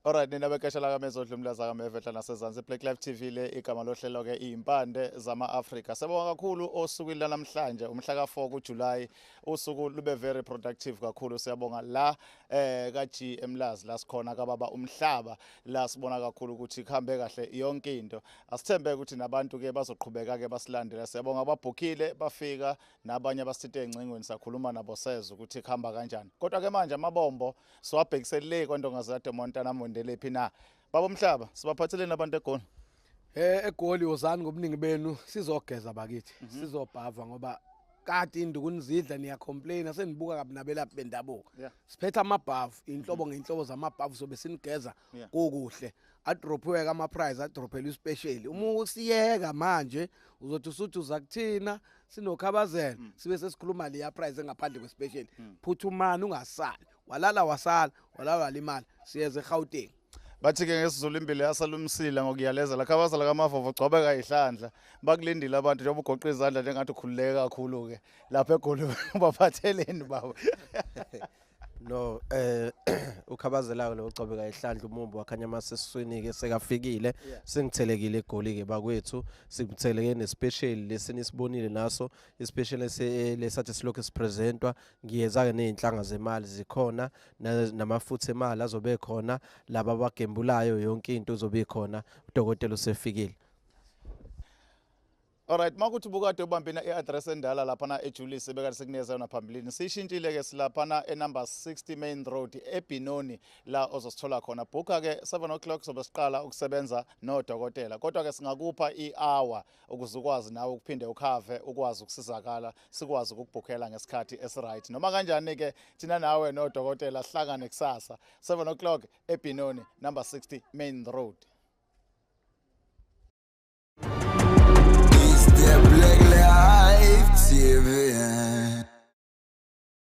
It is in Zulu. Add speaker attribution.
Speaker 1: Alright, nina bekesha la kaMezodla umlaza kaMevehla nasezansi, Black Life TV le, igama lohlelo ke Impande zama-Afrika. Siyabonga kakhulu osukwini lanamhlanje, umhla ka4 kuJuly. Usuku lube very productive kakhulu. Siyabonga la ka GM Lazi, la sikhona kababa umhlaba, la sibona kakhulu ukuthi kuhambe kahle yonke into. Asithembe ukuthi nabantu ke bazoqhubeka ke basilandela. Siyabonga ababhukhile bafika, nabanye abasithinte engcingweni, sakhuluma nabo, sezwe ukuthi kuhamba kanjani. Kodwa ke manje amabombo siwabhekisele le kwaNtonga zikade Montana Mondelephi na. Baba umhlaba, sibaphatheleni abantu eGoli?
Speaker 2: EGoli wozani ngobuningi benu, sizogeza bakithi, sizobhava, ngoba kade induku nizidla, niya-complain, senibuka kabi nabelaphi bendabuko. Siphethe amabhavu, inhlobo ngeinhlobo zamabhavu, sobe sinigeza kukuhle. Adrophiwe ama price, adrophelwe special. Uma usiyeka manje uzothi usuthi uza kuthina sinokhabazela, sibe sesikhuluma leya price engaphandle kwe-special. Phuthumani, ungasali, walala wasala, walala walimala. Siyeze eGauteng.
Speaker 1: Bathi ke ngesiZulu imbili yasalumsila ngokuyalezela. Khabazela kamavovo, gcobeka ihlandla, bakulindile abantu. Njengoba ugoqa izandla njengathi ukhululeke kakhulu ke lapha eGoli, baphatheleni baba?
Speaker 3: No, ukhabazela lo ucobeka ihlandla, umumbu wakhanya masesiswini ke sekafikile. Sengithelekile eGoli ke bakwethu, sikutheleke ne-special lesinisibonile naso, i-special lesathi silokhu sipresentwa. Ngiyeza ke nezinhlanga zemali zikhona, namafutha emali azobe khona, laba abagembulayo, yonke into izobe ikhona. Udokotela usefikile.
Speaker 1: Alright, makuthi bukade ubambina i-address endala laphana eJulius ebekade sikunikeza yona phambilini. Sishintshile ke, silaphana e-number 60 Main Road eBinoni, la ozosithola khona. Booka ke 7 o'clock, sobe siqala ukusebenza nodokotela. Kodwa ke singakupha i-hour ukuze ukwazi nawe ukuphinde ukhave, ukwazi ukusizakala, sikwazi ukukubhukhela ngesikhathi esi-right. Noma kanjani ke thina nawe nodokotela sihlangane kusasa 7 o'clock eBinoni, number 60 Main Road.